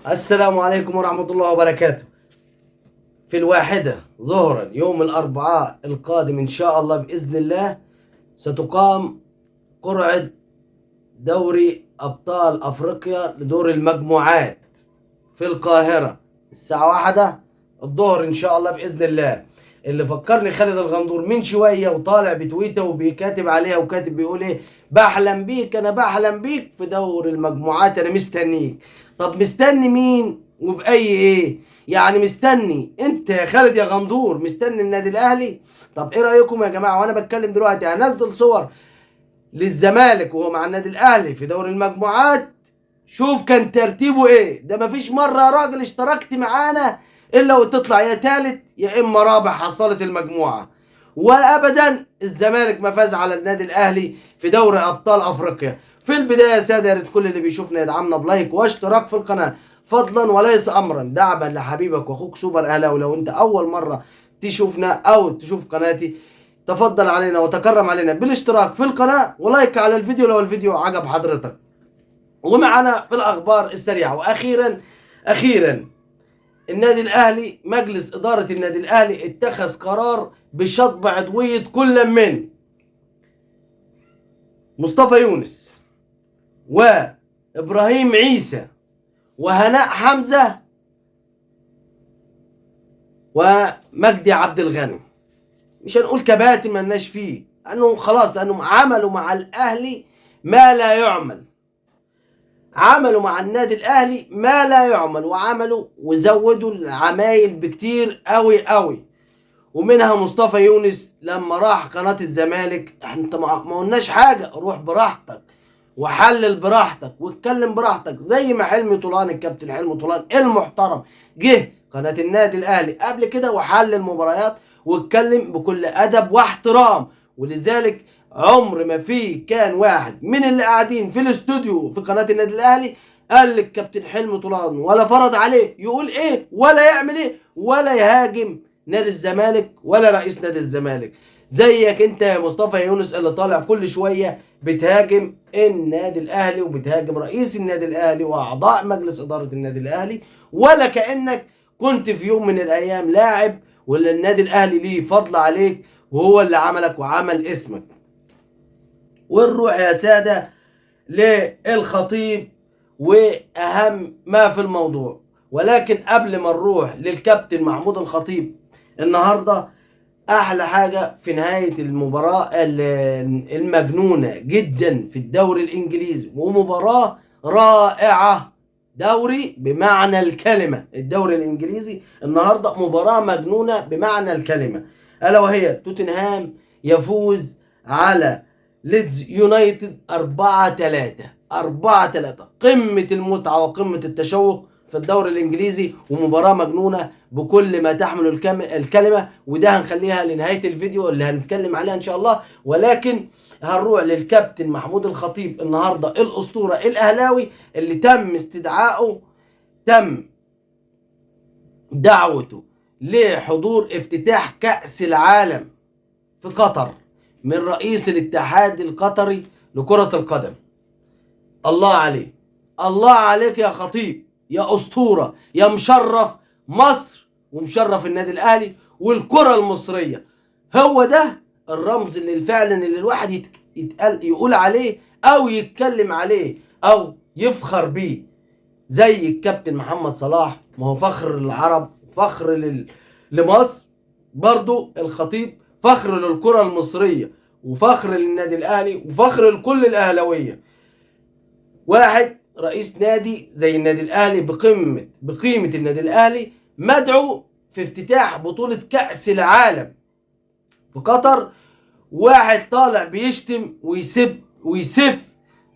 السلام عليكم ورحمة الله وبركاته. في 1 ظهرا يوم الأربعاء القادم إن شاء الله بإذن الله ستقام قرعة دوري أبطال أفريقيا لدور المجموعات في القاهرة الساعة 1 الظهر إن شاء الله بإذن الله. اللي فكرني خالد الغندور من شوية وطالع بتويته وبيكاتب عليها وكاتب بيقول إيه: بحلم بيك، أنا بحلم بيك في دور المجموعات، أنا مستنيك. طب مستني مين وبأي إيه؟ يعني مستني أنت يا خالد يا غندور، مستني النادي الأهلي؟ طب إيه رأيكم يا جماعة وأنا بتكلم دلوقتي هنزل صور للزمالك وهو مع النادي الأهلي في دور المجموعات، شوف كان ترتيبه إيه. ده مفيش مرة يا راجل اشتركت معانا إلا وتطلع يا تالت يا إما رابع حصلت المجموعة، وأبدا الزمالك ما فاز على النادي الأهلي في دوري أبطال أفريقيا. في البداية يا سادة، يا ريت كل اللي بيشوفنا يدعمنا ب like واشتراك في القناة فضلا وليس أمرا، دعما لحبيبك وأخوك سوبر أهلاوي. ولو أنت أول مرة تشوفنا أو تشوف قناتي تفضل علينا وتكرم علينا بالاشتراك في القناة و like على الفيديو لو الفيديو عجب حضرتك. ومعنا في الأخبار السريعة، وأخيرا أخيرا النادي الأهلي، مجلس إدارة النادي الأهلي اتخذ قرار بشطب عضوية كل من مصطفى يونس وإبراهيم عيسى وهناء حمزة ومجدي عبد الغني. مش هنقول كباتن مالناش فيه، لأنهم خلاص، لأنهم عملوا مع الأهلي ما لا يعمل، عملوا مع النادي الأهلي ما لا يعمل، وعملوا وزودوا العمايل بكتير قوي قوي. ومنها مصطفى يونس لما راح قناة الزمالك، انت ما قلناش حاجة، روح براحتك وحلل براحتك واتكلم براحتك، زي ما حلمي طولان، الكابتن حلمي طولان المحترم، جه قناة النادي الأهلي قبل كده وحلل مباريات واتكلم بكل أدب واحترام. ولذلك عمر ما في كان واحد من اللي قاعدين في الاستوديو في قناة النادي الأهلي قال للكابتن حلمي طولان ولا فرض عليه يقول ايه ولا يعمل ايه ولا يهاجم نادي الزمالك ولا رئيس نادي الزمالك. زيك انت يا مصطفى يونس اللي طالع كل شوية بتهاجم النادي الأهلي وبتهاجم رئيس النادي الأهلي وأعضاء مجلس إدارة النادي الأهلي، ولا كأنك كنت في يوم من الأيام لاعب ولا النادي الأهلي ليه فضل عليك وهو اللي عملك وعمل اسمك. ونروح يا سادة للخطيب وأهم ما في الموضوع. ولكن قبل ما نروح للكابتن محمود الخطيب النهاردة، أحلى حاجة في نهاية المباراة المجنونة جدا في الدوري الإنجليزي، ومباراة رائعة، دوري بمعنى الكلمة، الدوري الإنجليزي النهاردة مباراة مجنونة بمعنى الكلمة، ألا وهي توتنهام يفوز على ليدز يونايتد 4-3، 4-3، قمة المتعة وقمة التشوق في الدوري الإنجليزي، ومباراة مجنونة بكل ما تحمل الكلمة. وده هنخليها لنهاية الفيديو اللي هنتكلم عليها إن شاء الله. ولكن هنروح للكابتن محمود الخطيب النهاردة، الأسطورة الأهلاوي اللي تم استدعائه، تم دعوته لحضور افتتاح كأس العالم في قطر من رئيس الاتحاد القطري لكرة القدم. الله عليك، الله عليك يا خطيب، يا أسطورة، يا مشرف مصر ومشرف النادي الأهلي والكرة المصرية. هو ده الرمز اللي فعلا اللي الواحد يقول عليه أو يتكلم عليه أو يفخر بيه، زي الكابتن محمد صلاح، ما هو فخر العرب، فخر لمصر، برضو الخطيب فخر للكرة المصرية وفخر للنادي الأهلي وفخر لكل الأهلاوية. واحد رئيس نادي زي النادي الأهلي بقيمة النادي الأهلي مدعو في افتتاح بطولة كأس العالم في قطر، واحد طالع بيشتم ويسب ويسف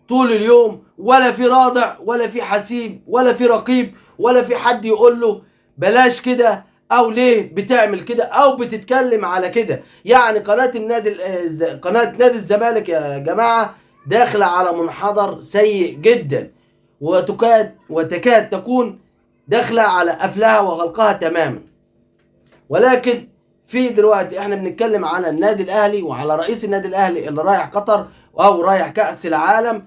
طول اليوم، ولا في رادع ولا في حسيب ولا في رقيب ولا في حد يقول له بلاش كده او ليه بتعمل كده او بتتكلم على كده. يعني قناة نادي الزمالك يا جماعة داخلة على منحدر سيء جدا، وتكاد تكون داخلة على قفلها وغلقها تماما. ولكن في دلوقتي احنا بنتكلم على النادي الاهلي وعلى رئيس النادي الاهلي اللي رايح قطر او رايح كأس العالم،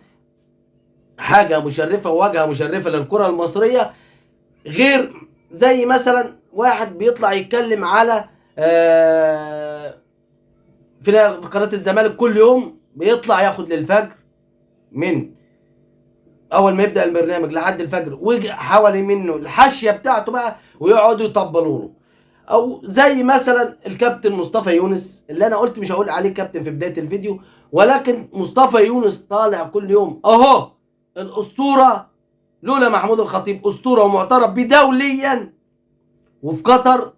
حاجة مشرفة وواجهة مشرفة للكرة المصرية. غير زي مثلا واحد بيطلع يتكلم على في قناة الزمالك كل يوم بيطلع ياخد للفجر من اول ما يبدا البرنامج لحد الفجر، وحوالي منه الحاشية بتاعته بقى ويقعدوا يطبلوا له. او زي مثلا الكابتن مصطفى يونس اللي انا قلت مش هقول عليه كابتن في بداية الفيديو، ولكن مصطفى يونس طالع كل يوم اهو الاسطورة. لولا محمود الخطيب اسطورة ومعترف بيه دوليا، وفي قطر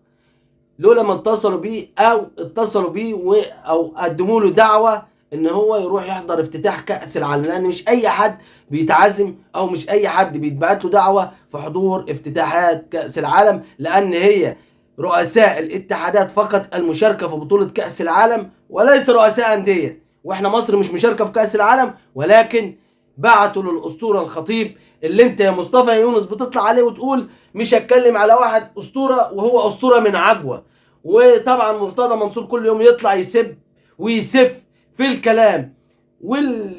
لولا ما اتصلوا بيه او اتصلوا بيه او قدموا له دعوه ان هو يروح يحضر افتتاح كأس العالم، لان مش اي حد بيتعزم او مش اي حد بيتبعت له دعوه في حضور افتتاحات كأس العالم، لان هي رؤساء الاتحادات فقط المشاركة في بطوله كأس العالم وليس رؤساء اندية، واحنا مصر مش مشاركة في كأس العالم. ولكن بعتوا للاسطوره الخطيب اللي انت يا مصطفى يونس بتطلع عليه وتقول مش هتكلم على واحد اسطورة وهو اسطورة من عجوه. وطبعا مرتضى منصور كل يوم يطلع يسب ويسف في الكلام وال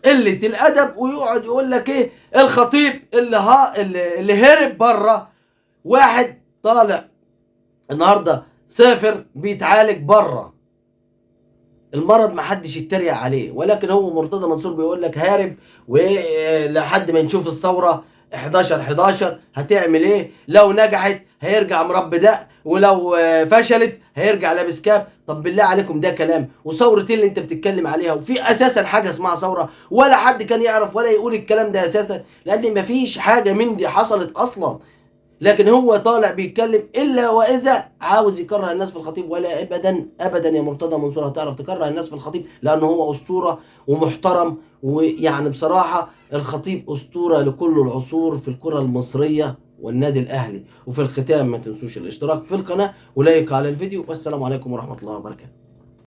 قلة الادب، ويقعد يقول لك ايه الخطيب اللي هرب بره. واحد طالع النهارده سافر بيتعالج بره، المرض ما حدش يتريق عليه، ولكن هو مرتضى منصور بيقول لك هارب ولحد ما نشوف الثورة 11/11 هتعمل ايه، لو نجحت هيرجع مربي دق، ولو فشلت هيرجع لابس كاب. طب بالله عليكم ده كلام؟ وثوره ايه اللي انت بتتكلم عليها؟ وفي اساسا حاجة اسمها ثورة؟ ولا حد كان يعرف ولا يقول الكلام ده اساسا، لان مفيش حاجة من دي حصلت اصلا. لكن هو طالع بيتكلم الا واذا عاوز يكره الناس في الخطيب. ولا ابدا ابدا يا مرتضى منصور هتعرف تكره الناس في الخطيب، لانه هو اسطورة ومحترم، ويعني بصراحة الخطيب اسطورة لكل العصور في الكره المصرية والنادي الاهلي. وفي الختام ما تنسوش الاشتراك في القناة ولايك على الفيديو، والسلام عليكم ورحمة الله وبركاته.